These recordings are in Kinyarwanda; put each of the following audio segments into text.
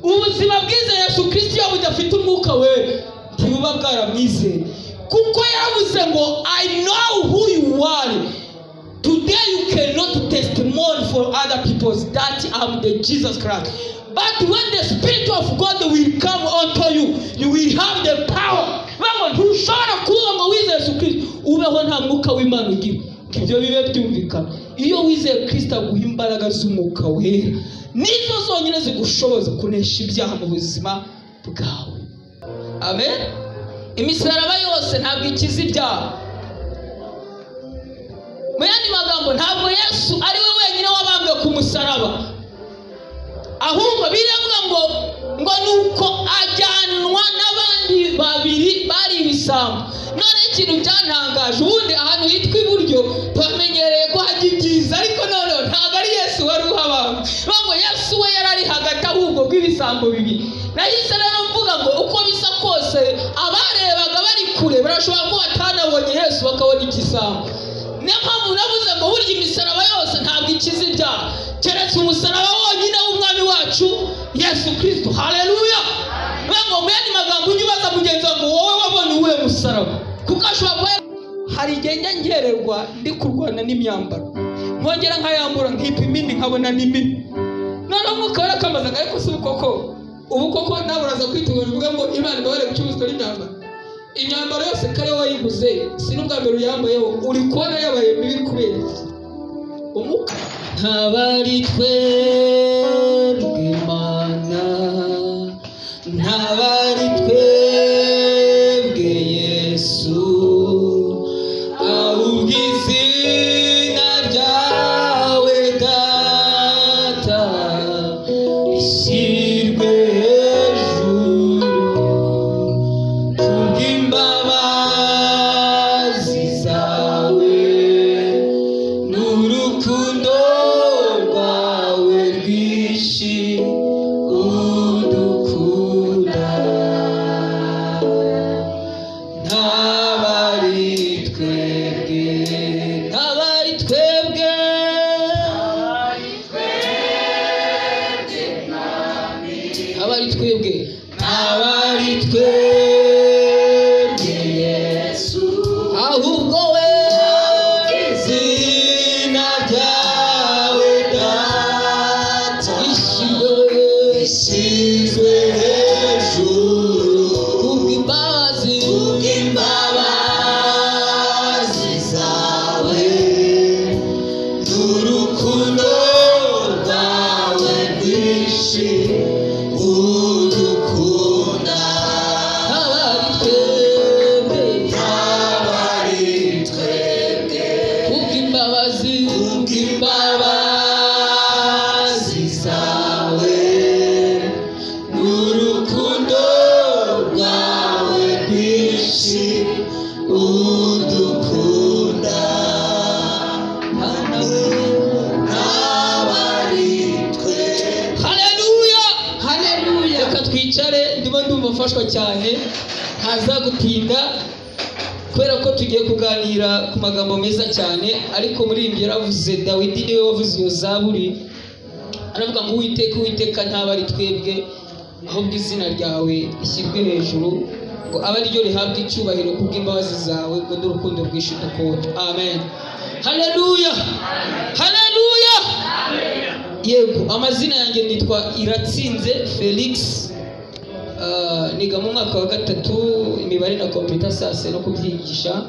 Ubuzima bwiza Yesu Kristo iyo budafite umwuka we ntibuba bwaramwizeye, kuko yaravuze ngo I know who you are. Today you cannot testimony for other people that I'm the Jesus Christ. But when the Spirit of God will come unto you, you will have the power. Bamwe ntushobora kuba ngo wizeye Yesu Kristo ubeho nta mwuka w'Imana ugira. Ibyo bibe byumvikana. Iyo wizeye Kristo aguha imbaraga z'umwuka wera, nizo zonyine zigushoboza kunesha ibyaha mu buzima bwawe. Amen. Imisaraba yose ntabwo ikiza ibyaha. Mu yandi magambo, ntabwo Yesu ari we wenyine wabambwe ku musaraba, ahubwo biravuga ngo nuko ajyanwa n'abandi babiri bari ibisambo. None ikintu cyantangaje, ubundi ahantu hitwa iburyo twamenyereye ko hajya ibyiza, ariko noneho ntabwo ari Yesu wari uhabambwe. Ngo Yesu we yari ari hagati ahubwo bw'ibisambo bibiri. Nahise rero mvuga ngo uko bisa kose abarebaga bari kure barashobora kuba batanabonye Yesu bakabona igisambo. Niyo mpamvu navuze ngo burya imisaraba yose ntabwo ikiza ibyaha, keretse umusaraba wonyine w'umwami wacu Yesu Kristo. Haleluya. Ngo mu yandi magambo ujye ubaza mugenzi wawe ngo wowe wabonye uwuhe musaraba, kuko ashobora kuba hari igihe njya ngererwa ndi kurwana n'imyambaro, nkongera nkayambura nkipima indi nkabona ni mibi. Noneho umwuka warakamaza ariko si koko ubu koko nawe uraza kwitunganya uvuga ngo Imana ibabare gucuruzwa n'imyambaro. Imyambaro yose kare wayiguze si n'ubwa mbere uyambayeho, uri kubona yabaye mibi kubera iki? Umwuka ntabari twebwe Imana, ntabari twebwe Yesu, ahubwo izina ryawe Data rishyirwe hejuru kubw'imbabazi zawe n'urukundo rwawe rwinshi udukunda. Ntabari twebwe, ntabari twebwe, ntabari twebwe, ntabari twebwe Yesu, ahubwo we izina ryawe Data rishyirwe hejuru kubw'imbabazi, kubw'imbabazi zawe n'urukundo rwawe rwinshi udukunda. Ntabari twebwe, ntabari twebwe, kubw'imbabazi, kubw'imbabazi zawe n'urukundo rwawe rwinshi udukunda. Ntabari twebwe. Haleluya, haleluya. Reka twicare, ndimo ndumva mfashwa cyane, ntaza gutinda kubera ko tugiye kuganira ku magambo meza cyane. Ariko muri ibyo yaravuze, Dawidi niwe wavuze iyo zaburi, aravuga ngo Uwiteka, Uwiteka ntabari twebwe, ahubwo izina ryawe rishyirwe hejuru, ngo abe ariryo rihabwa icyubahiro kubw'imbabazi zawe ngo n'urukundo rwinshi dukunda. Amen. Haleluya, haleluya. Yego, amazina yanjye nitwa Iratsinze Felix. Niga mu mwaka wa 3 imibare na computer science no kubyigisha.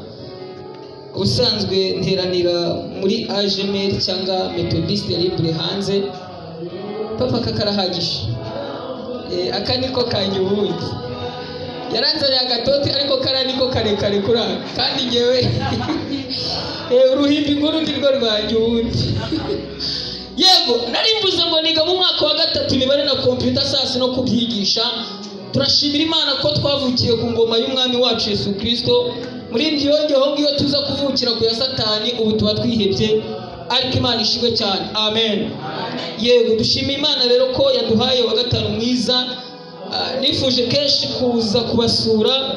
Ubusanzwe nteranira muri AGMR cyangwa Methodiste Libre hanze. Papa kakarahagije. Aka niko kanjye ubundi. Yaranzaniye agatoti ariko kara niko karekare kuri aka. Kandi ngewe uruhimbi nkuru nirwo rwanjye ubundi. Yego, nari mvuze ngo niga mu mwaka wa 3 imibare na computer science no kubyigisha. Turashimira Imana ko twavukiye ku ngoma y'umwami wacu Yesu Kristo. Muri ibyo yongeho ngiyo tuza kuvukira ku ya Satani ubu tuba twihebye, ariko Imana ishimwe cyane. Amen. Yego, dushimiye Imana rero ko yaduhaye wa 5 mwiza. Nifuje kenshi kuza kubasura,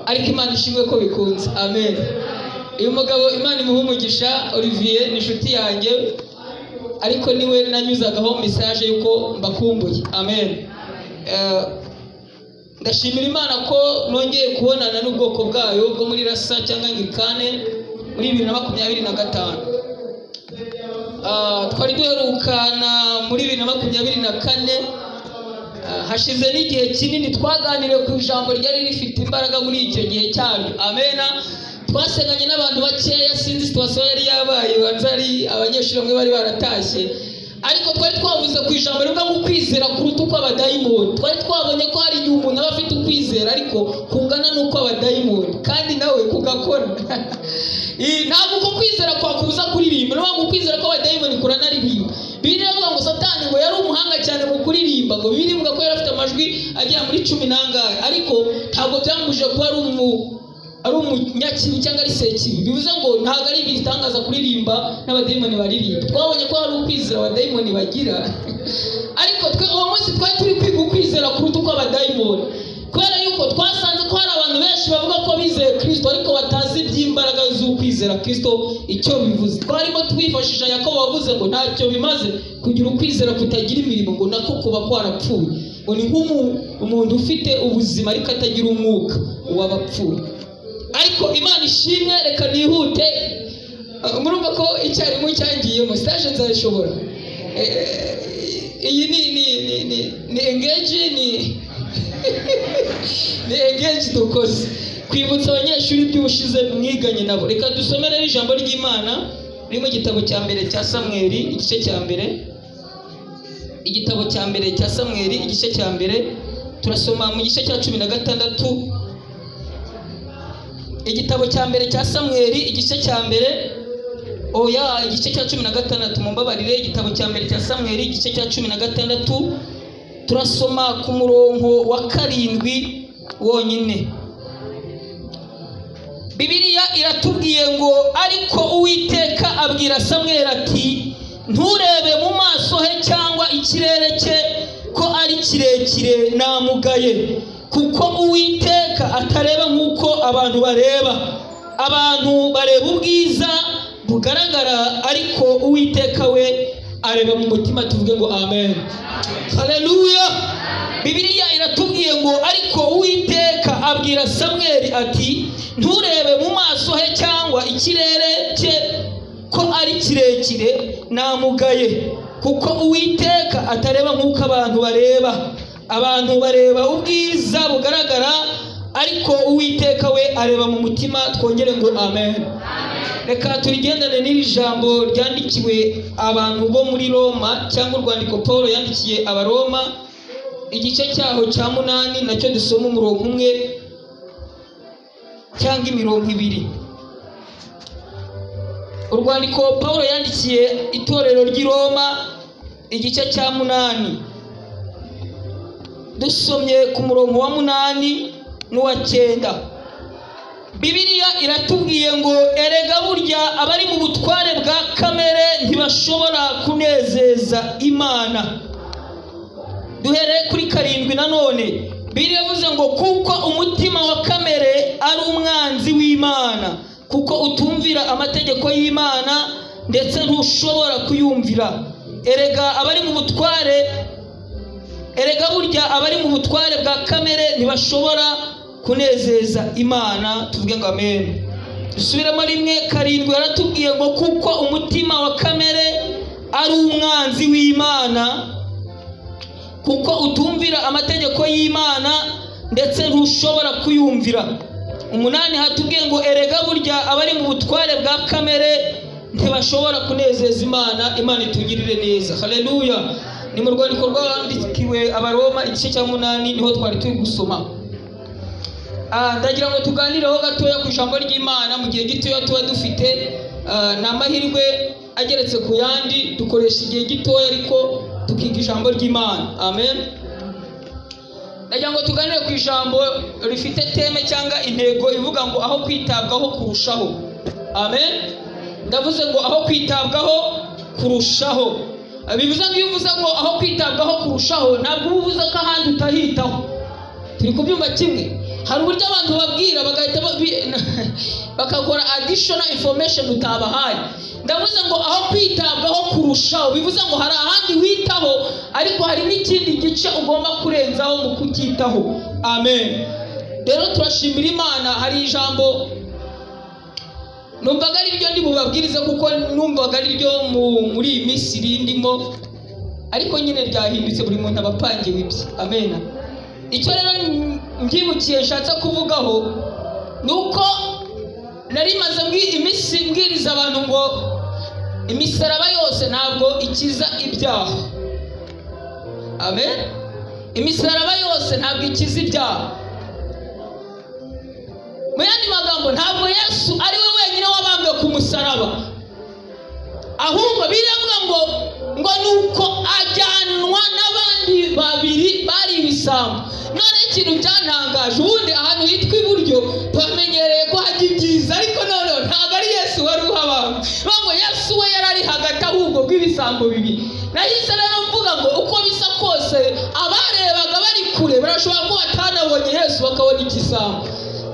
ariko Imana ishimwe ko bikunze. Amen. Uyu mugabo Imana imuhe umugisha, Olivier ni inshuti yanjye, ariko niwe nanyuzagaho message yuko mbakumbuye. Amen. Ndashimira Imana ko nongeye kubonana n'ubwoko bwayo bwo muri Rasa cyangwa Anglikane muri 2025. Twari duherukana muri 2024, hashize n'igihe kinini twaganiriye ku ijambo ryari rifite imbaraga muri icyo gihe cyaryo. Amena. Twasenganye n'abantu bakeya, sinzi situation yari yabaye, banza ari abanyeshuri bamwe bari baratashye, ariko twari twavuze ku ijambo rivuga ngo ukwizera kuruta uko abadayimoni. Twari twabonye ko hari igihe umuntu aba afite ukwizera ariko kungana n'uko abadayimoni, kandi nawe kugakora. Ntabwo uko kwizera kwakubuza kuririmba, niyo mpamvu ukwizera kw'abadayimoni kuranaririmba. Bibiliya ivuga ngo Satani ngo yari umuhanga cyane mu kuririmba, ngo Bibiliya ivuga ko yari afite amajwi agera muri 10 n'angahe, ariko ntabwo byamubujije kuba ari umunyakibi cyangwa ari sekibi. Bivuze ngo ntabwo ari ibitangaza kuririmba n'abadayimoni baririmba. Twabonye ko hari ukwizera abadayimoni bagira, ariko twe uwo munsi twari turi kwiga ukwizera kuruta uko abadayimoni, kubera yuko twasanze ko hari abantu benshi bavuga ko bizeye Kristo ariko batazi iby'imbaraga z'ukwizera Kristo icyo bivuze. Twarimo twifashisha Yakobo wavuze ngo ntacyo bimaze kugira ukwizera kutagira imirimo, ngo nako kuba kwarapfuye, ngo ni nk'umuntu ufite ubuzima ariko atagira umwuka w'abapfuye. Ariko Imana ishimwe, reka nihute. Murumva ko icyarimwe cyangiyemo stage nzayishobora. Iyi ni engage, ni engage dukoze kwibutsa abanyeshuri by'ubushize mwiganye nabo. Reka dusomere ijambo ry'Imana riri mu gitabo cya mbere cya Samweli igice cya mbere. Igitabo cya mbere cya Samweli igice cya mbere, turasoma mu gice cya 16. Igitabo cya mbere cya Samweli igice cya mbere, oya igice cya 16, mumbabarire. Igitabo cya mbere cya Samweli igice cya 16, turasoma ku murongo wa 7 wonyine. Bibiliya iratubwiye ngo ariko Uwiteka abwira Samweli ati nturebe mu maso he cyangwa ikirere cye ko ari kirekire namugaye, kuko Uwiteka atareba nk'uko abantu bareba. Abantu bareba ubwiza bugaragara, ariko Uwiteka we areba mu mutima. Tuvuge ngo amen, haleluya. Bibiliya iratubwiye ngo ariko Uwiteka abwira Samweli ati nturebe mu maso he cyangwa ikirere cye ko ari kirekire namugaye, kuko Uwiteka atareba nk'uko abantu bareba. Abantu bareba ubwiza bugaragara, ariko Uwiteka we areba mu mutima. Twongere ngo amen. Reka turigendane n'iri jambo ryandikiwe abantu bo muri Roma, cyangwa urwandiko Paul yandikiye abaroma igice cyaho cya 8, nacyo dusoma umurongo umwe cyangwa imirongo ibiri. Urwandiko Paul yandikiye itorero ry'i Roma igice cya 8, dusomye ku murongo wa 8 n'uwa 9. Bibiliya iratubwiye ngo erega burya abari mu butware bwa kamere ntibashobora kunezeza Imana. Duhere kuri 7 nanone. Bibiliya yavuze ngo kuko umutima wa kamere ari umwanzi w'Imana, kuko utumvira amategeko y'Imana ndetse ntushobora kuyumvira. Erega abari mu butware, erega burya abari mu butware bwa kamere ntibashobora kunezeza Imana. Tuvuge ngo amen. Dusubiremo rimwe. 7 yaratubwiye ngo kuko umutima wa kamere ari umwanzi w'Imana, kuko utumvira amategeko y'Imana ndetse ntushobora kuyumvira. 8 hatubwiye ngo erega burya abari mu butware bwa kamere ntibashobora kunezeza Imana. Imana itugirire neza, haleluya. Ni mu rwandiko rwandikiwe abaroma igice cya 8 niho twari turi gusoma. Ndagira ngo tuganireho gatoya ku ijambo ry'Imana mu gihe gitoya tuba dufite. Ni amahirwe ageretse ku yandi, dukoresha igihe gitoya ariko tukiga ijambo ry'Imana. Amen. Ndagira ngo tuganire ku ijambo rifite teme cyangwa intego ivuga ngo aho kwitabwaho kurushaho. Amen. Ndavuze ngo aho kwitabwaho kurushaho. Bivuze ngo iyo uvuze ngo aho kwitabwaho kurushaho, ntabwo uba uvuze ko ahandi utahitaho. Turi kubyumva kimwe. Hari uburyo abantu babwira bagahita bakakora additional information utabahaye. Ndavuze ngo aho kwitabwaho kurushaho, bivuze ngo hari ahandi witaho ariko hari n'ikindi gice ugomba kurenzaho mu kucyitaho. Amen. Rero turashimira Imana. Hari ijambo numvaga ari ryo ndi bubabwirize, kuko numvaga ari ryo muri iyi minsi rindimo, ariko nyine ryahindutse, buri muntu aba apangiwe ibye. Amen. Icyo rero mbyibukiye nshatse kuvugaho ni uko nari maze iminsi mbwiriza abantu ngo imisaraba yose ntabwo ikiza ibyaha. Amen. Imisaraba yose ntabwo ikiza ibyaha. Mu yandi magambo, ntabwo Yesu ari we wenyine wabambwe ku musaraba, ahubwo biravuga ngo nuko ajyanwa n'abandi babiri bari ibisambo. None ikintu byantangaje, ubundi ahantu hitwa iburyo bamenyereye ko hajya ibyiza, ariko noneho ntabwo ari Yesu wari uhabambwe. Ngo Yesu we yari ari hagati ahubwo bw'ibisambo bibiri. Nahise rero mvuga ngo uko bisa kose abarebaga bari kure barashobora kuba batanabonye Yesu bakabona igisambo.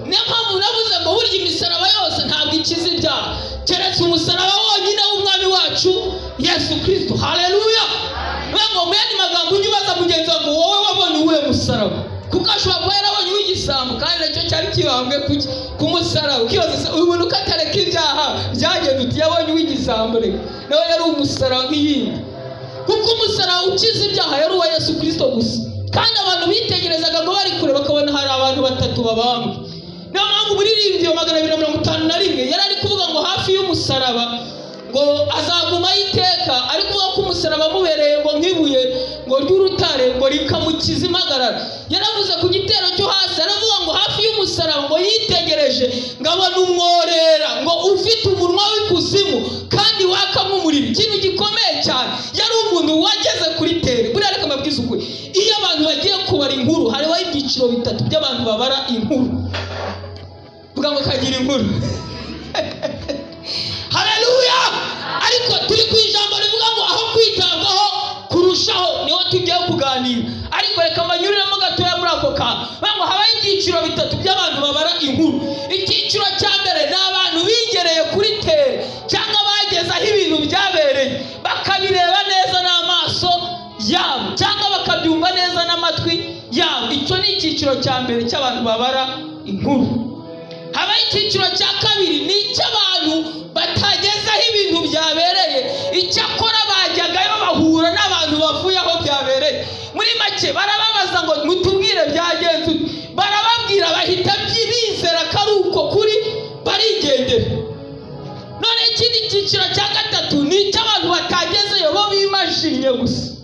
Niyo mpamvu navuze ngo burya imisaraba yose ntabwo ikiza ibyaha, keretse umusaraba wonyine w'umwami wacu Yesu Kristo. Haleluya. Ngo mu yandi magambo ujye ubaza mugenzi wawe ngo wowe wabonye uwuhe musaraba, kuko ashobora kuba yarabonye uw'igisambo kandi nacyo cyari kibambwe ku musaraba. Ukibaza se uyu muntu uko atareka ibyaha byagenda uti yabonye uw'igisambo, reka nawe yari umusaraba nk'iyindi, kuko umusaraba ukiza ibyaha yari uwa Yesu Kristo gusa. Kandi abantu bitegerezaga ngo bari kure bakabona hari abantu batatu babambwe. Niyo mpamvu umuririmbyi wa 251 yari ari kuvuga ngo hafi y'umusaraba ngo azaguma iteka, ari kuvuga ko umusaraba amubereye ngo nk'ibuye ngo ry'urutare ngo rikamukiza impagarara. Yaravuze ku gitero cyo hasi, aravuga ngo hafi y'umusaraba ngo yitegereje ngo abona umworera ngo ufite umunwa w'ikuzimu kandi waka nk'umuriro. Ikintu gikomeye cyane, yari umuntu wageze kuri tere. Buriya reka mbabwize ukuri, iyo abantu bagiye kubara inkuru hariho ibyiciro bitatu by'abantu babara inkuru. Vuga ngo kagira inkuru. Haleluya. Ariko turi ku ijambo rivuga ngo aho kwitabwaho kurushaho niho tugiye kuganira. Ariko reka mbanyuriremo gatoya muri ako kantu. Ngo habaho ibyiciro bitatu by'abantu babara inkuru. Icyiciro cya mbere ni abantu bigereye kuri tere cyangwa bageze aho ibintu byabereye bakabireba neza n'amaso yabo cyangwa bakabyumva neza n'amatwi yabo. Icyo ni icyiciro cya mbere cy'abantu babara inkuru. Habaho icyiciro cya kabiri ni icy'abantu batagezeho ibintu byabereye, icyakora bajyagayo bahura n'abantu bavuye aho byabereye. Muri make barababaza ngo mutubwire byagenze ute, barababwira bahita bizera ko ari uko kuri, barigendera. None ikindi cyiciro cya gatatu ni icy'abantu batagezeyo bo bimajinye gusa,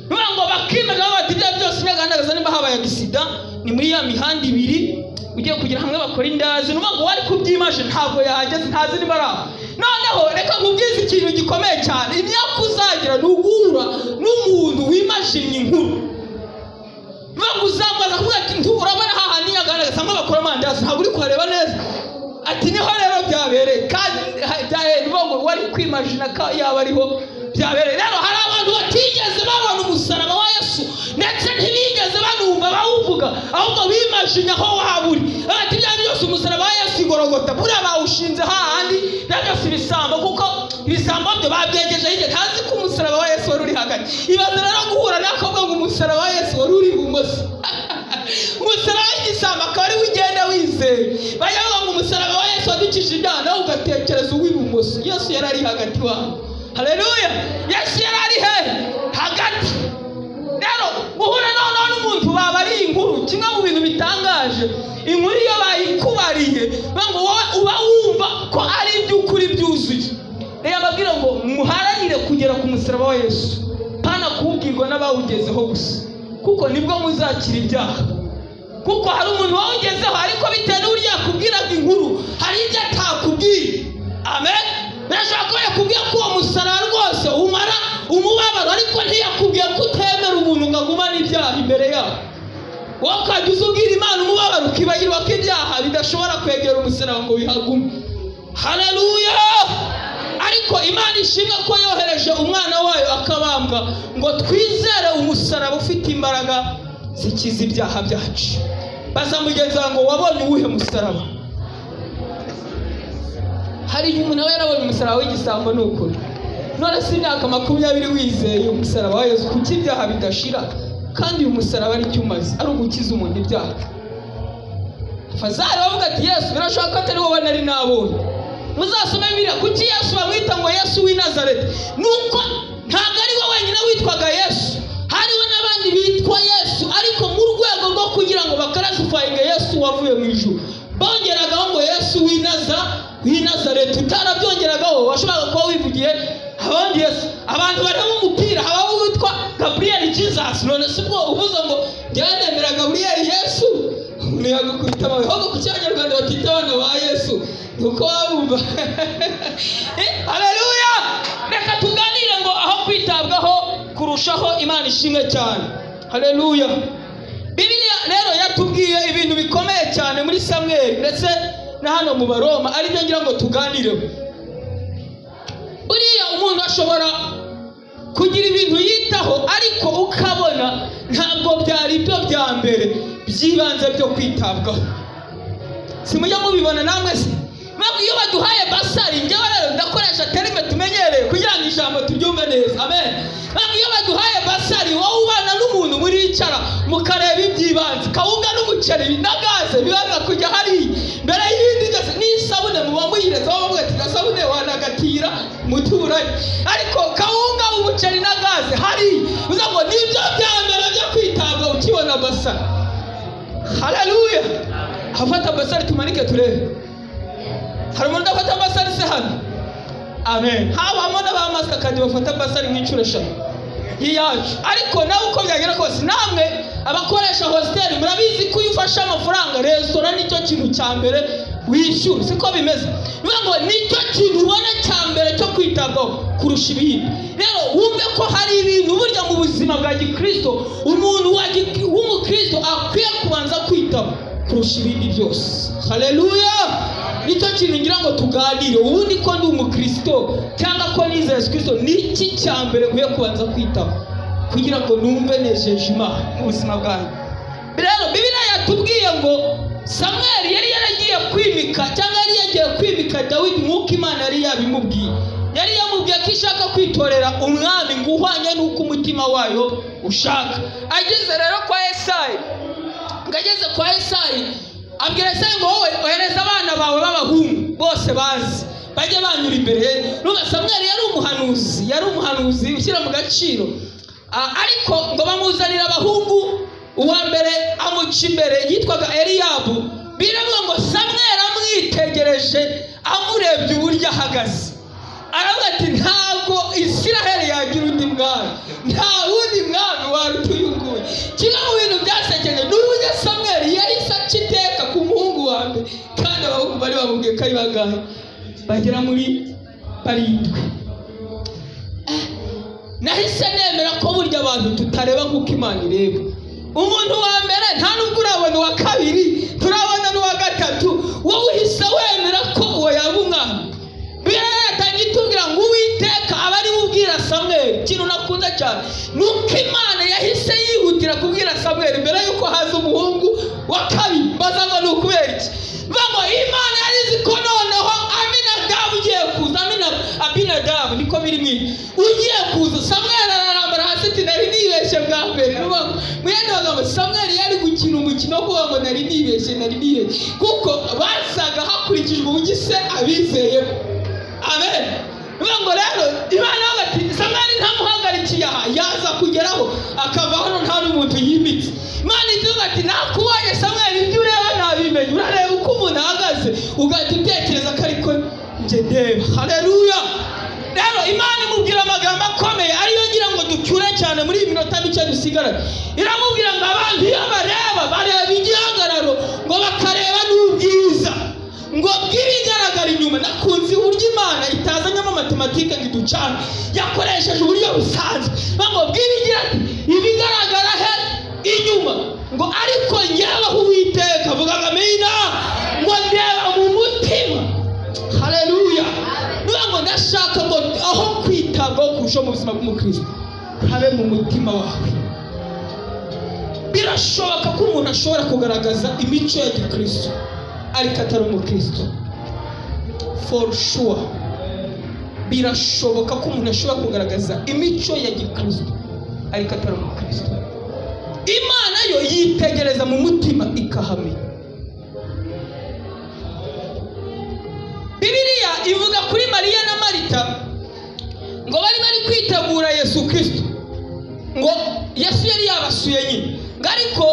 ngo bakimenya bati ibyo byose nyagaragaza niba habaye agisida ni muri ya mihanda ibiri ugiye kugira hamwe bakora indazi, nuba ngo wari kubyimaje ntabwo yahageze, ntazi niba ari aho. Noneho reka nkubwize ikintu gikomeye cyane, imyaka uzagira ni uguhura n'umuntu wimajinye inkuru. Nuba uzamubaza kuvuga ati urabona hahandi nyagaragaza hamwe bakora amandazi ntabwo uri kuhareba neza, ati niho rero byabereye kandi byahereye, nuba ngo wari kwimajina ko yaba ariho byabereye. Rero hari abantu batigeze babona umusaraba wa Yesu ndetse ntibigeze banumva bawuvuga, ahubwo bimajinya aho waba uri. Ati ibya byose umusaraba wa Yesu igorogota buriya bawushinze hahandi, ibya byose ibisambo, kuko ibisambo byo babyegeje hirya, ntazi ko umusaraba wa Yesu wari uri hagati. Ibaze rero guhura n'akobwa ngo umusaraba wa Yesu wari uri ibumoso, umusaraba w'igisambo akaba ari we ugenda wizeye. Bajya bavuga ngo umusaraba wa Yesu wadukije ibyaha, nawe ugatekereza uw'ibumoso. Yesu yari ari hagati wawe. Haleluya. Yesu yari ari hehe? Hagati. Rero guhura noneho n'umuntu babariye inkuru, kimwe mu bintu bitangaje, inkuru iyo bayikubariye ngo wowe uba wumva ko ari iby'ukuri byuzuye. Rero mbabwira ngo muharanire kugera ku musaraba wa Yesu, pana kuwubwirwa n'abawugezeho gusa, kuko nibwo muzakira ibyaha. Kuko hari umuntu wawugezeho ariko bitewe n'uburyo yakubwiraga inkuru hari ibyo atakubwiye. Amen. Birashobora kuba yakubwiye ko uwo musaraba rwose umara umubabaro, ariko ntiyakubwiye ko utemera umuntu ngo agumane ibyaha imbere yawe. Wowe ukajya uza ubwira Imana umubabaro ukibagirwa ko ibyaha bidashobora kwegera umusaraba ngo bihagume. Haleluya. Ariko Imana ishimwe ko yohereje umwana wayo akabambwa ngo twizere umusaraba ufite imbaraga zikiza ibyaha byacu. Baza mugenzi wawe ngo wabonye uwuhe musaraba? Hari igihe umuntu aba yarabonye umusaraba w'igisambo, ni ukuri. None si imyaka 20 wizeye umusaraba wa Yesu, kuki ibyaha bidashira? Kandi uyu musaraba ari cyo umaze, ari ugukiza umuntu ibyaha. Fazari bavuga ati Yesu birashoboka ko atari wowe nari nabonye. Muzasome Bibiliya, kuki Yesu bamwita ngo Yesu w'i Nazareti? Nuko ntabwo ari we wenyine witwaga Yesu, hariho n'abandi bitwa Yesu, ariko mu rwego rwo kugira ngo bakarasifayinge Yesu wavuye mu ijuru, bongeragaho ngo Yesu w'i Nazareti. Utarabyongeragaho washoboraga kuba wivugiye abandi Yesu. Abantu bareba umupira habaho uwitwa Gabriel Jesus. None si ubwo uvuze ngo njyewe nemera Gabriel Yesu, umuntu yagukubita amabuye. Ahubwo kuki Abanyarwanda batita abana ba Yesu? Nuko wabumva. Haleluya! Reka tuganire ngo aho kwitabwaho kurushaho. Imana ishimwe cyane. Haleluya! Bibiliya rero yatubwiye ibintu bikomeye cyane muri Samweli ndetse na hano mu Baroma, aribyo ngira ngo tuganireho. Buriya umuntu ashobora kugira ibintu yitaho, ariko ukabona ntabwo byari ibyo bya mbere by'ibanze byo kwitabwaho. Simujya mubibona namwe se? Ntabwo iyo baduhaye basari, njyewe rero ndakoresha terime tumenyereye kugira ngo ijambo turyumve neza. Amen. Ntabwo iyo baduhaye basari, wowe ubana n'umuntu muricara mukareba iby'ibanze, kawunga n'umuceri na gaze bibanza kujya hariya mbere y'ibindi byose, n'isabune muba muyiretse, bavuga ati gasabune wanagatira muturanyi, ariko kawunga umuceri na gaze hariya, uza ngo nibyo bya mbere byo kwitabwaho ukibona basari. Haleluya! Afata basari tumanike turebe. Hari umuntu udafata basari se hano? Amen. Habamo n'abamasika kandi bafata basari nk'inshuro 5 y'iyacu. Ariko nawe uko byagera kose, namwe abakoresha hostel murabizi ko iyo ufashe amafaranga resitora nicyo kintu cya mbere wishyura, siko bimeze? Bivuga ngo nicyo kintu ubona cya mbere cyo kwitabwaho kurusha ibindi. Rero wumve ko hari ibintu burya mu buzima bwa gikristo umuntu w'umukristo akwiye kubanza kwitaho kurusha ibindi byose. Haleluya! Nicyo kintu ngira ngo tuganire. Ubundi ko ndi umukristo cyangwa ko nizeye Yesu Kristo, niki cya mbere nkwiye kubanza kwitaho kugira ngo numve nejeje Imana mu buzima bwanjye? Rero Bibiliya yatubwiye ngo Samweli yari yaragiye kwimika, cyangwa yari yagiye kwimika Dawidi nk'uko Imana yari yabimubwiye. Yari yamubwiye ko ishaka kwitorera umwami ngo uhwanye n'uko umutima wayo ushaka. Ageze rero kwa Esayi, ngo ageze kwa Esayi abwira Esayi ngo wowe ohereza abana bawe b'abahungu bose bazi bajye banyura imbere ye. Urumva Samweli yari umuhanuzi ushyira mu gaciro. Ariko ngo bamuzanira abahungu, uwa mbere amuca imbere yitwaga Eliyabu. Biravuga ngo Samweli amwitegereje, amurebye uburyo ahagaze, aravuga ati ntabwo Isiraheli yagira undi mwami, nta wundi mwami waruta uyu nguyu. Kimwe mu bintu byasekeje ni uburyo Samweli yahise aca iteka ku muhungu wa mbere, kandi abahungu bari bamubwiye ko ari bangahe? Bagera muri 7. Nahise nemera ko burya abantu tutareba nk'uko Imana ireba. Umuntu wa mbere nta nubwo urabona uwa kabiri, turabona n'uwa gatatu, wowe uhise wemera ko uwo yaba umwami. Bibiliya yatangiye itubwira ngo Uwiteka aba ari we ubwira Samweli. Ikintu nakunda cyane ni uko Imana yahise yihutira kubwira Samweli mbere y'uko haza umuhungu wa kabiri. Baza ngo ni ukubera iki? Bavuga ngo Imana yari izi ko noneho Aminadabu ugiye kuza, Abinadabu niko biri mu ugiye kuza. Samweli ararambara hasi ati nari nibeshye bwa mbere. Mu yandi magambo Samweli yari gukina umukino wo kuvuga ngo nari nibeshye, nari nibeshye, kuko basaga hakurikijwe uburyo se abizeyemo. Amen. Bivuga ngo rero Imana yavuga ati Samweli ntamuhagarikiye aha, yaza kugeraho akava hano nta n'umuntu yimitse. Imana ivuga ati nakubonye Samweli, ibyo ureba nabimenye. Urareba uko umuntu ahagaze ugahita utekereza ko ariko njye ndeba. Haleluya! Rero Imana imubwira amagambo akomeye ariyo ngira ngo ducyure cyane muri iyi minota mike dusigaranye. Iramubwira ngo abantu iyo bareba, bareba igihagararo ngo bakareba n'ubwiza ngo bw'ibigaragara inyuma. Nakunze uburyo Imana itazanyemo matematike ngo iducane, yakoresheje uburyo busanzwe ngo bw'ibigira ibigaragara he inyuma, ngo ariko njyewe Uwiteka avuga ngo amina, ngo ndeba mu mutima. Haleluya! Niba ngo ndashaka ngo aho kwitabwaho kurushaho mu buzima bw'umukristo habe mu mutima wawe. Birashoboka ko umuntu ashobora kugaragaza imico ya gikristo ariko atari umukristo. For sure birashoboka ko umuntu ashobora kugaragaza imico ya gikristo ariko atari umukristo. Imana yo yitegereza mu mutima ikahamenya. Bibiliya ivuga kuri Mariya na Marita ngo bari bari kwitegura Yesu Kristo, ngo Yesu yari yabasuye nyine, ngo ariko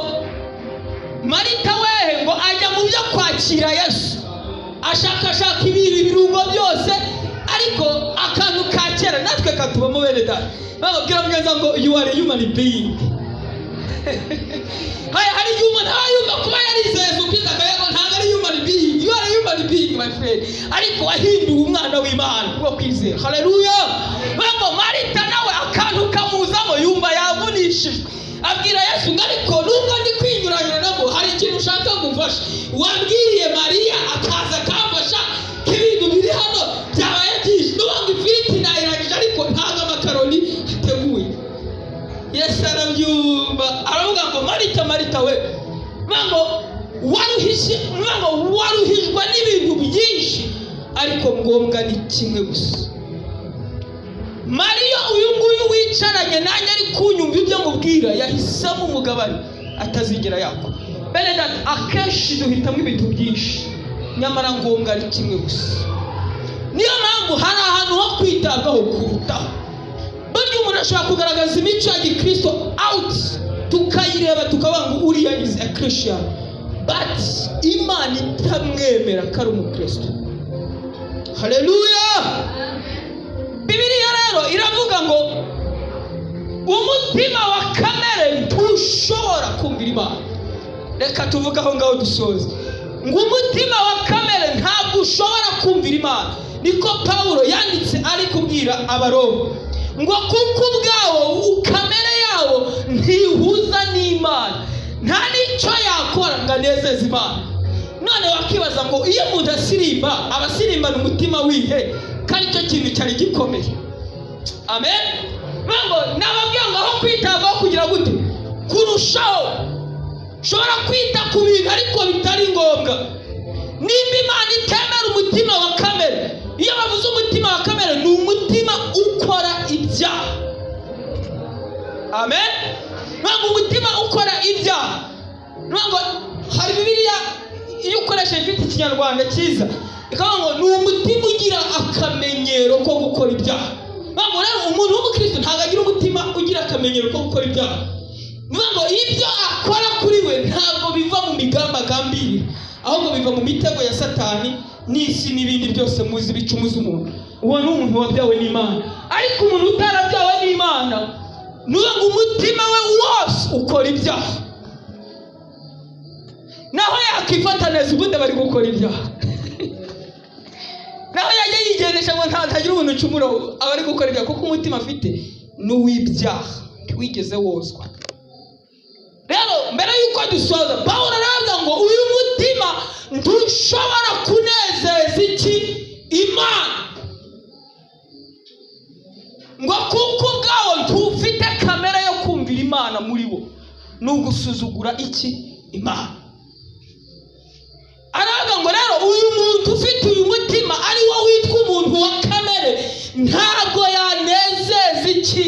Marita wehe ngo ajya mu byo kwakira Yesu, ashakashaka ibirungo byose, ariko akantu ka kera natwe katubamo bene data. Bababwira mugenzi ngo you are a human being. Hari igihe umuntu aba yumva kuba yarize Yesu Kristo akavuga ntabwo ari human being. You are a human being my friend, ariko wahinduwe umwana w'Imana wo kwizera. Haleluya. Ngo Marita nawe akantu kamuzamo yumva yavunishijwe, abwira Yesu ngo ariko nubwo ndi kwinyuranyuranamo hari ikintu ushaka ngufasha, wabwiriye Mariya akaza akamfasha ko ibintu biri hano byabaye byinshi, n'ubundi ifiriti nayirangije ariko ntabwo amakaroni ateguye. Yesu arabyumva aravuga ngo Marita Marita we, ngo waruhijwe n'ibintu byinshi ariko ngombwa ni kimwe gusa. Mariya uyu nguyu wicaranye nanjye ari kunyumva ibyo mubwira yahisemo umugabane atazigera yakwa. Bene data, akenshi duhitamo ibintu byinshi nyamara ngombwa ari kimwe gusa. Niyo mpamvu hari ahantu ho kwitabwaho kurutaho. Burya umuntu ashobora kugaragaza imico ya gikristo out, tukayireba tukavuga ngo uriya is a Christian, but Imana itamwemera ko ari umukristo. Haleluya. Bibiliya rero iravuga ngo umutima wa kamere ntushobora kumvira Imana. Reka tuvuge aho ngaho dusoze. Ngo umutima wa kamere ntabwo ushobora kumvira Imana. Niko Pawulo yanditse ari kubwira Abaroma ngo kuko ubwawo kamere yawo ntihuza n'Imana, nta n'icyo yakora ngo anezeze Imana. None wakibaza ngo iyo umuntu asirimba aba asirimbana umutima wihe, ko aricyo kintu cyari gikomeye. Amen. Ngo nababwira ngo aho kwitabwaho kugira gute kurushaho, ushobora kwita ku bintu ariko bitari ngombwa. Nimba Imana itemera umutima wa kamere, iyo bavuze umutima wa kamere ni umutima ukora ibyaha. Amen. Ngo umutima ukora ibyaha, ngo hari Bibiliya iyo ukoresha ifite ikinyarwanda cyiza ikavuga ngo ni umutima ugira akamenyero ko gukora ibyaha. Ngo rero umuntu w'umukristo ntabwo agira umutima ugira akamenyero ko gukora ibyaha. Ngo ibyo akora kuri we ntabwo biva mu migambi agambiriye, ahubwo biva mu mitego ya Satani n'isi n'ibindi byose muzi bicumuza umuntu. Uwo ni umuntu wabyawe n'Imana. Ariko umuntu utarabyawe n'Imana, nuba ngo umutima we wose ukora ibyaha, naho yakifata neza ubundi bari gukora ibyaha, naho yajya yigendesha ngo ntagira umuntu ucumura aba ari gukora ibyaha, kuko umutima afite ni uw'ibyaha ntiwigeze wozwa. Rero mbere y'uko dusoza, Pawulo aravuga ngo uyu mutima ntushobora kunezeza iki Imana, ngo kuko ubwawo ntufite kamere yo kumvira Imana muri wo, ni ugusuzugura iki Imana. Aravuga ngo rero uyu muntu ufite uyu mutima ari wo witwa umuntu wa kamere ntabwo yanezeza iki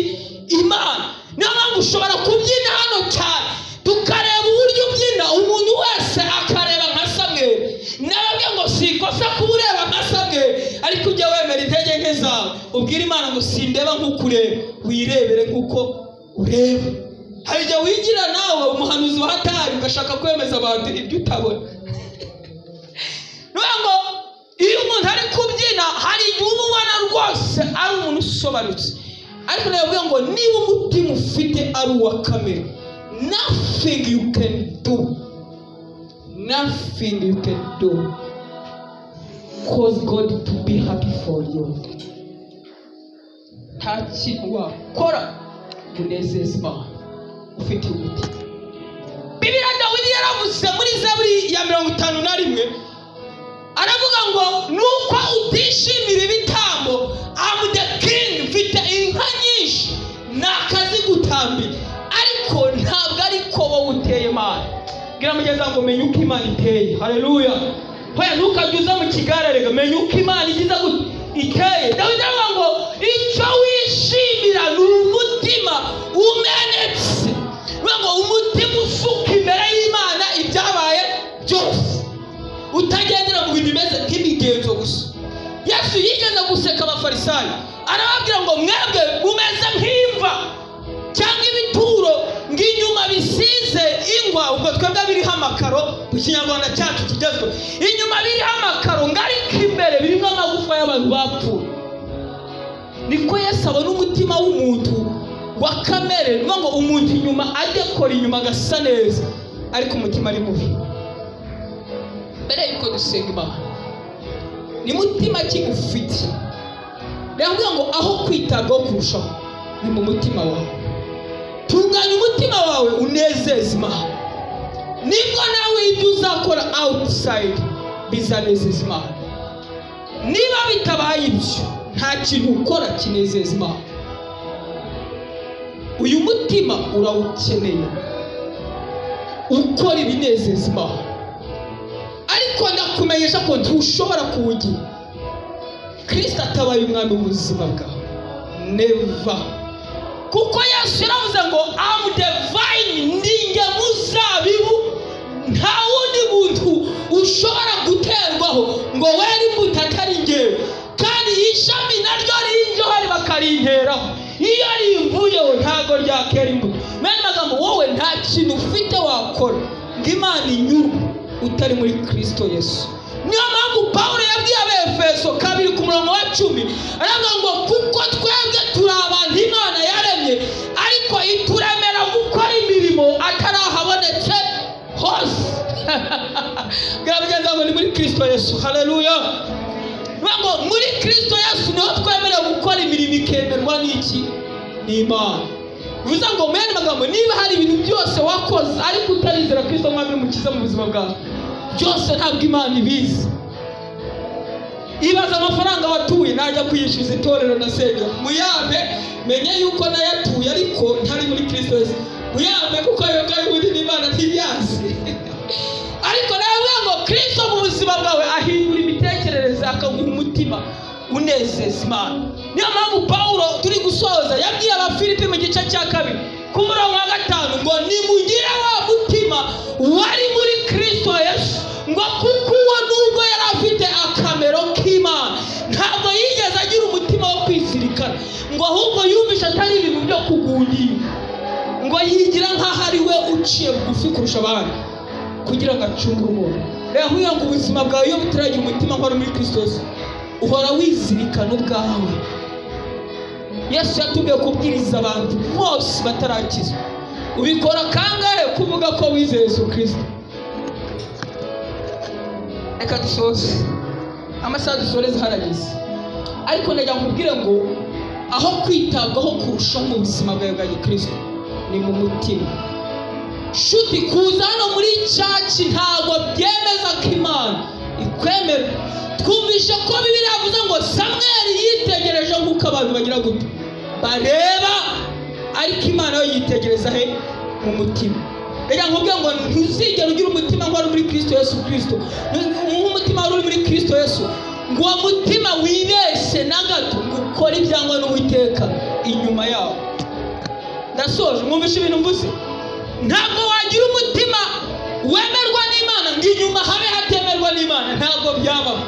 Imana. Niyo mpamvu ushobora kubyina hano cyane tukareba uburyo ubyina, umuntu wese akareba nka Samweli. Nababwiye ngo si ikosa kuba ureba nka Samweli, ariko ujye wemera intege nke zawe, ubwire Imana ngo sindeba nk'uko ureba, wirebere nk'uko ureba. Hari igihe wigira nawe umuhanuzi wa hatari ugashaka kwemeza abantu ibyo utabona. Ngo iyo umuntu ari kubyina hari igihe uba ubona rwose ari umuntu usobanutse, ariko nababwiye ngo niba umutima ufite ari uwa kamere, nothing you can do, nothing you can do cause God to be happy for you. Nta kintu wakora ngo unezeze Imana ufite umutima. Bibiliya Dawidi yaravuze muri Zaburi ya 51, aravuga ngo nuko utishimira ibitambo, I'm the king, mfite inka nyinshi nakazigutambira, ariko ntabwo ariko wowe uteye Imana. Bwira mugenzi wawe ngo menya uko Imana iteye. Haleluya. Hoya ntukajye uza mu kigare, rega menya uko Imana igize gute iteye. Dawidi aravuga ngo icyo wishimira ni umutima umenetse. Bivuga ngo umutima usuka imbere y'Imana ibyabaye byose, utagendera mu bintu bimeze nk'imigenzo gusa. Yesu yigeze guseka abafarisayo arababwira ngo mwebwe mumeze nk'imva cyangwa ibituro ngo inyuma bisize ingwa, ubwo twebwe biriho amakaro mu kinyarwanda cyacu kigezweho, inyuma biriho amakaro ngo ariko imbere birimo amagufa y'abantu bapfuye. Niko Yesu abona umutima w'umuntu wa kamere, ni ngo umuntu inyuma adekora inyuma agasa neza ariko umutima ari mubi. Mbere yuko dusenga Imana, ni mutima ki ufite? Ndavuga ngo aho kwitabwaho kurushaho ni mu mutima wawe. Tunganya umutima wawe unezeze Imana, nibwo nawe ibyo uzakora outside bizanezeza Imana. Niba bitabaye ibyo, nta kintu ukora kinezeza Imana. Uyu mutima urawukeneye ukora ibinezeza Imana, ariko ndakumenyesha ko ntushobora kuwugira Kristo atabaye umwami w'ubuzima bwawe. Never. Kuko Yesu yaravuze ngo am the vine, ninjye muzabibu, nta wundi muntu ushobora guterwaho ngo were imbuto atari njyewe. Kandi ishami naryo rinjohari bakarinteraho, iyo rimvuyeho ntago ryakera imbuto. Mwene magambo, wowe nta kintu ufite wakora ngo Imana inyurwe utari muri Kristo Yesu. Niyo mpamvu Pawulo yabwiye Abefeso 2:10 aravuga ngo kuko twebwe turi abantu Imana yaremye, ariko ituremera gukora imirimo atarahabonetse hose. Bwira ngo ni muri Kristo Yesu. Haleluya. Ngo muri Kristo Yesu niho twemerewe gukora imirimo ikemerwa n'iki? N'Imana. Bivuze ngo mwene magambo, niba hari ibintu byose wakoze ariko utarizera Kristo mwami n'umukiza mu buzima bwawe, byose ntabwo Imana ibizi. Ibaza amafaranga watuye, najya kwiyishyuza itorero nasenga, muyampe menye yuko nayatuye ariko ntari muri Kristo Yesu, muyampe kuko ayo ngayo ubundi n'Imana ntiyazi. Ariko nawe ngo Kristo mu buzima bwawe ahindura imitekerereze akaguha umutima unezeza Imana. Niyo mpamvu Pawulo turi gusoza yabwiye Abafilipi mu gice cya 2:5 ngo nimugire wa mutima wari muri Kristo Yesu, ngo kuko uwo nubwo yari afite akamero k'Imana ntabwo yigeze agira umutima wo kwizirikana, ngo ahubwo yumvishe atari ibintu byo kugundira, ngo yigira nk'aho ari we uciye bugufi kurusha abandi kugira ngo acungure umuntu. Rero nkubwira ngo ubuzima bwawe iyo butaragira umutima nk'uwari muri Kristo Yesu, uhora wizirikana ubwawe. Yesu yatubwiye kubwiriza abantu bose batarakizwa. Ubikora kangahe kuvuga ko wizeye Yesu Kristo? Reka dusoze, amasaha dusoreze harageze, ariko ndagira ngo nkubwire ngo aho kwitabwaho kurushaho mu buzima bwawe bwa Gikristo ni mu mutima. Shuti, kuza hano muri church ntabwo byemeza ko Imana ikwemera. Twumvishe ko Bibiliya yavuze ngo Samweli yitegereje nk'uko abantu bagira gute bareba, ariko Imana yo yitegereza he? Mu mutima. Reka nkubwire ngo ntuzigere ugira umutima nk'uwari muri Kristo Yesu Kristo, nk'umutima wari uri muri Kristo Yesu, ngo uwo mutima wibeshye na gato ngo ukore ibyangwa n'Uwiteka inyuma yawo. Ndasoje, mwumvishe ibintu mvuze. Ntabwo wagira umutima wemerwa n'Imana ngo inyuma habe hatemerwa n'Imana, ntabwo byabaho,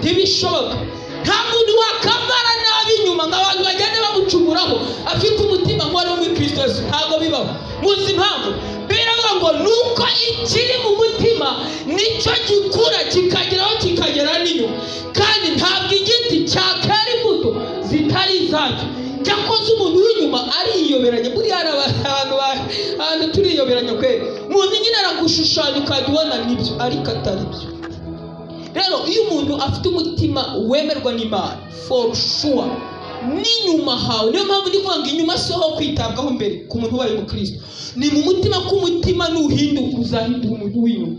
ntibishoboka. Nta muntu wakambara nabi inyuma ngo abantu bagende bamucumuraho afite umutima nk'uwari muri Kristo Yesu, ntabwo bibaho. Muzi impamvu? Biravuga ngo nuko ikiri mu mutima nicyo gikura kikageraho kikagera n'inyuma, kandi ntabwo igiti cyakera imbuto zitari izacyo. Cyakoze umuntu w'inyuma ariyoberanya. Buriya hari abantu turiyoberanya kweri. Umuntu nyine aragushushanya ukajya ubona nibyo ariko atari byo. Rero iyo umuntu afite umutima wemerwa n'Imana for sure n'inyuma hawe, niyo mpamvu ndi kuvuga ngo inyuma si ho kwitabwaho mbere ku muntu ubaye umukristo, ni mu mutima, ko umutima nuhinduka uzahindura umuntu w'inyuma.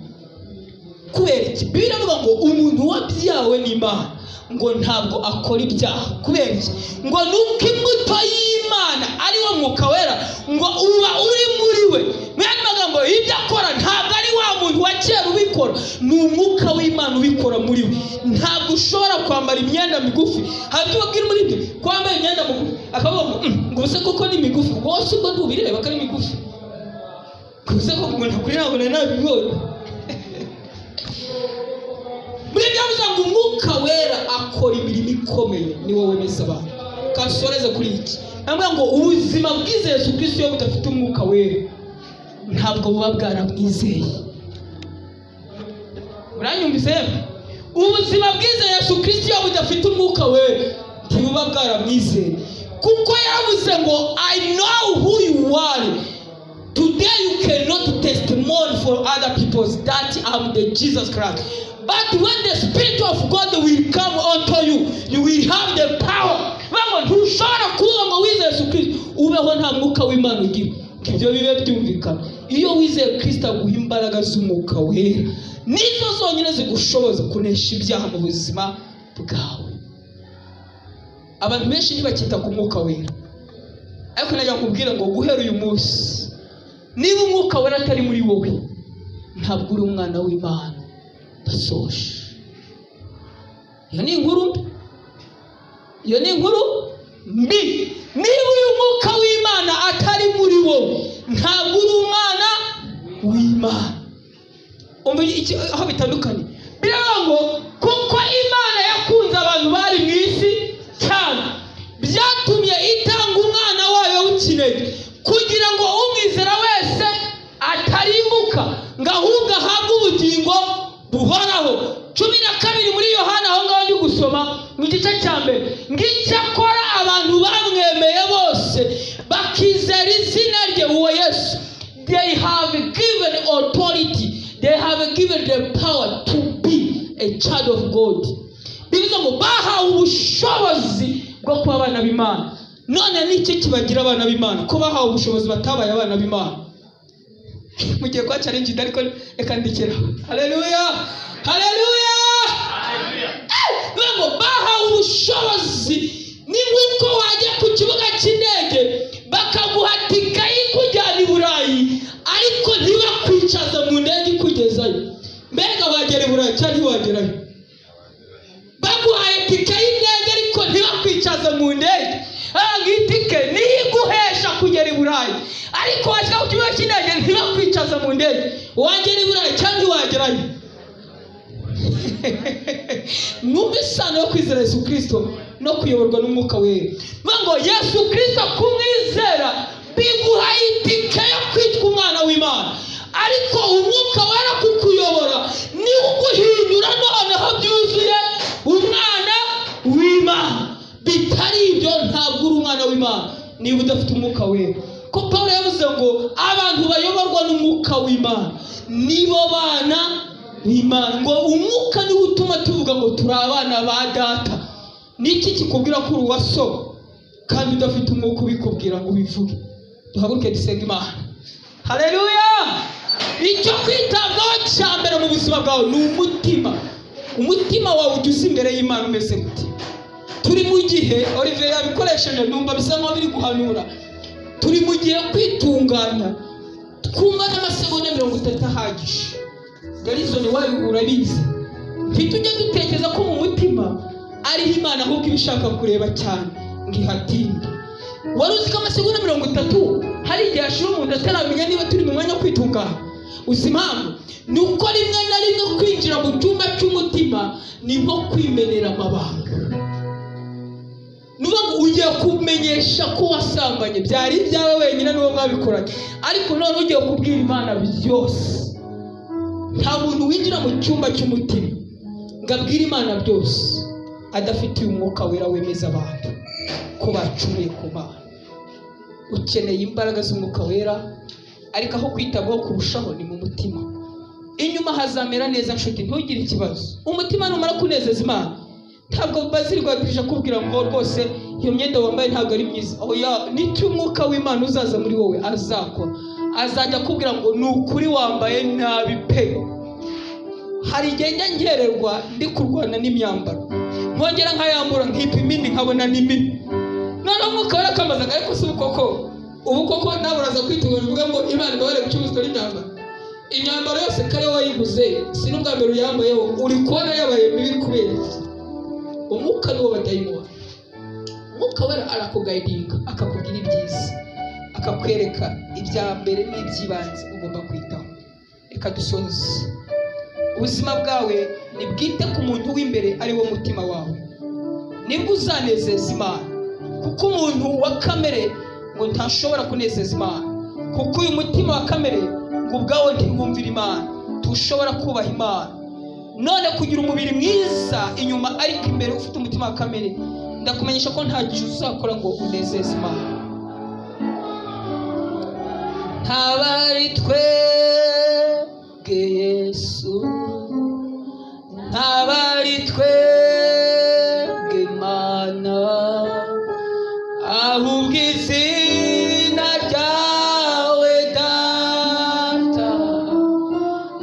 Kubera iki? Bibiliya iravuga ngo umuntu wabyawe n'Imana ngo ntabwo akora ibyaha. Kubera iki? Ngo nuko imbuto y'Imana ari wo Mwuka Wera ngo uba uri muri we. Mu yandi magambo, ibyo akora ubikora, ni umwuka w'Imana ubikora muri we. Ntabwo ushobora kwambara imyenda migufi. Hari ibyo babwira muri ibyo kwambara imyenda migufi, akavuga ngo ngo ubuse koko ni migufi, wose ubwo ntubireba ko ari migufi, ubuse koko ngo ntakuri ntabwo nari nabibonye. Muri ibyo bivuze ngo umwuka wera akora imirimo ikomeye, ni wowe wemeza abantu. Kansoreze kuri iki, ntabwo ngo ubuzima bwizeye Yesu Kristo iyo budafite umwuka wera ntabwo buba bwaramwizeye. Muranyumvise? Ubuzima bwizeye Yesu Kristo iyo budafite umwuka wera ntibuba bwaramwizeye, kuko yaravuze ngo I know who you are. Today you cannot testimony for other people that I'm the Jesus Christ. But when the Spirit of God will come unto you, you will have the power. Bamwe ntushobora kuvuga ngo wizeye Yesu Kristo ubeho nta mwuka w'Imana ugira. Ibyo bibe byumvikana. Iyo wizeye Kristo aguha imbaraga z'umwuka wera, nizo zonyine zigushoboza kunesha ibyaha mu buzima bwawe. Abantu benshi ntibakita ku mwuka wera, ariko najya kubwira ngo guhera uyu munsi, niba umwuka wera atari muri wowe, ntabwo uri umwana w'Imana. Ndasoje. Iyo ni inkuru mbi. Iyo ni inkuru mbi. Niba uyu mwuka w'Imana atari muri wowe, ntabwo uri umwana w'Imana. Umva aho bitandukanye. Biravuga ngo kuko Imana yakunze abantu bari mu isi cyane, byatumye itanga umwana wayo w'ikinege, kugira ngo umwizera wese atarimbuka, ngo ahubwo ahabwe ubugingo buhoraho. 12 muri Yohana, aho ngaho ndi gusoma mu gice cya mbere, ng'icyakora abantu bamwemeye bose bakizera izina rye, uwo Yesu, they have given authority, they have given the power to be a child of God. Bivuze ngo bahawe ubushobozi bwo kuba abana b'Imana. None niki kibagira abana b'Imana? Ko bahawe ubushobozi batabaye abana b'Imana. Mugiye kwa challenge, ariko reka ndikira. Haleluya, haleluya. Ngo bahawe ubushobozi ni nk'uko wajya ku kibuga cy'indege bakaguha tike ikujyana i Burayi, ariko ntibakwicaza mu ndege ikugezayo. Mbega wagera i Burayi cyangwa ntiwagerayo? Baguhaye tike y'indege ariko ntibakwicaza mu ndege. Itike niyo iguhesha kugera i Burayi, ariko washyira ku kibuga cy'indege ntibakwicaza mu ndege. Wagera i Burayi cyangwa ntiwagerayo? Mwumve isano yo kwizera Yesu Kristo no kuyoborwa n'umwuka wera. Ngo Yesu Kristo kumwizera biguha itike yo kwitwa umwana w'Imana, ariko umwuka wera kukuyobora ni uguhindura noneho byuzuye umwana w'Imana. Bitari ibyo ntabwo uri umwana w'Imana niba udafite umwuka wera. Ko Paulo yavuze ngo abantu bayoborwa n'umwuka w'Imana nibo bana b'Imana. Ngo umwuka niwo utuma tuvuga ngo turi abana ba data. Niki kikubwira ko uri uwa so kandi udafite umwuka ubikubwira ngo ubivuge? Duhaguruke dusenge Imana. Haleluya. Icyo kwitabwaho cya mbere mu buzima bwawe ni umutima. Umutima wawe ujya imbere y'Imana umeze gute? Turi mu gihe Olivier yabikoresheje, numva bisa nkaho biri guhanura. Turi mu gihe kwitunganya twumva n'amasegonda 30 ahagije. Garizoni wayo urabizi. Ntitujye dutekereza ko mu mutima ariho Imana ahubwo ibishaka kureba cyane ngo ihatinde. Wari uzi ko amasegonda 30 hari igihe ashira umuntu ataramenya niba turi mu mwanya wo kwitunganya? Uzi impamvu? Ni uko rimwe na rimwe kwinjira mu cyumba cy'umutima ni nko kwimenera amabanga. Nuba ugiye kumenyesha ko wasambanye, byari ibyawe wenyine n'uwo mwabikoranye, ariko none ugiye kubwira Imana byose. Nta muntu winjira mu cyumba cy'umutima ngo abwire Imana byose adafitiye umwuka wera wemeza abantu ko bacumuye ku Mana. Ukeneye imbaraga z'umwuka wera, ariko aho kwitabwaho kurushaho ni mu mutima. Inyuma hazamera neza nshuti, ntugire ikibazo. Umutima numara kunezeza Imana, ntabwo bazirwagirije kubwira ngo rwose iyo myenda wambaye ntabwo ari myiza. Oya, nicyo umwuka w'Imana uzaza muri wowe azakora, azajya akubwira ngo ni ukuri wambaye nabi pe. Hari igihe njya ngererwa ndi kurwana n'imyambaro, nkongera nkayambura nkipima indi nkabona ni mibi. Noneho umwuka wera akamaza, ariko si ukoko ubu koko nawe uraza kwitunganya uvuga ngo Imana ibabare gucuruzwa n'imyambaro. Imyambaro yose kare wayiguze, si n'ubwa mbere uyambayeho, uri kubona yabaye mibi kubera iki? Umwuka ni wo badayimoni. Umwuka wera arakuguidinga, akakubwira ibyiza, akakwereka ibya mbere n'iby'ibanze ugomba kwitaho. Reka dusoze. Ubuzima bwawe ni bwite ku muntu w'imbere, ari wo mutima wawe, nibwo uzanezeza Imana. Kuko umuntu wa kamere ngo ntashobora kunezeza Imana, kuko uyu mutima wa kamere ngo ubwawe ntiwumvira Imana, tushobora kubaha Imana. None kugira umubiri mwiza inyuma ariko imbere ufite umutima wa kamere, ndakumenyesha ko ntacyo uzakora ngo unezeze Imana. Ntabari twebwe Yesu, ntabari twebwe Imana, ahubwo izina ryawe Data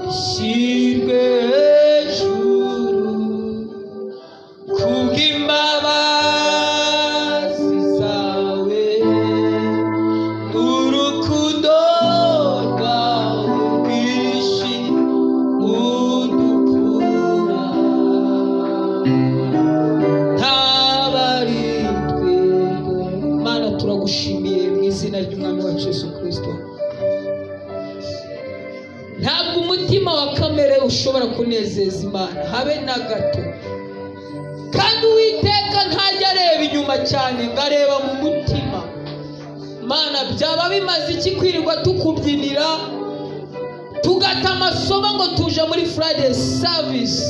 rishyirwe hejuru, kubw'imbabazi zawe n'urukundo rwawe rwinshi udukura. Ntabari twebwe. Mana, turagushimiye mu izina ry'Umwami wacu Yesu Kristo. Ntabwo umutima wa kamere ushobora kunezeza Imana habe na gato, kandi Uwiteka ntajya areba inyuma cyane ngo areba mu mutima. Mana, byaba bimaze iki kwirirwa tukubyinira, tugata amasomo ngo tuje muri Friday service,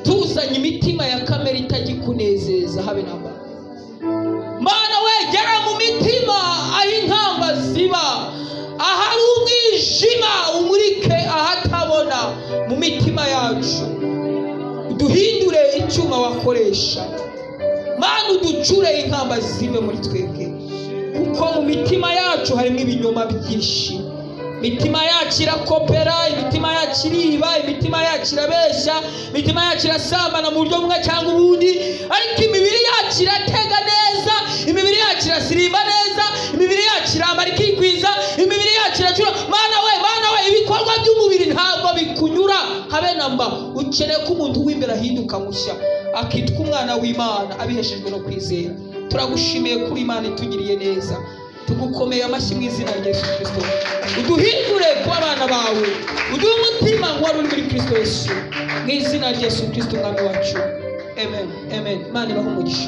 tuzanye imitima ya kamere itagikunezeza habe na mba. Mana wegera mu mitima aho inkamba ziba, ahari umwijima umurike ahatabona mu mitima yacu, uduhindure icyuma wakoresha. Mana, uducure inkamba zive muri twebwe, kuko mu mitima yacu harimo ibinyoma byinshi. Imitima yacu irakopera, imitima yacu iriba, imitima yacu irabeshya, imitima yacu irasambana mu buryo bumwe cyangwa ubundi, ariko imibiri yacu iratega neza, imibiri yacu irasirimba neza, imibiri yacu irambara ikikwiza, imibiri yacu iracura. Mana we, Mana we, ibikorwa by'umubiri ntabwo bikunyura habe na mba. Ukeneye ko umuntu w'imbere ahinduka mushya, akitwa umwana w'Imana abiheshejwe no kwizera. Turagushimiye kuri Imana itugiriye neza, tugukomeye amashyi mu izina rya Yesu Kristo. Uduhindure kuba abana bawe, uduhe umutima wari uri muri Kristo Yesu, mu izina rya Yesu Kristo Umwami wacu. Amen, amen. Imana ibahe umugisha.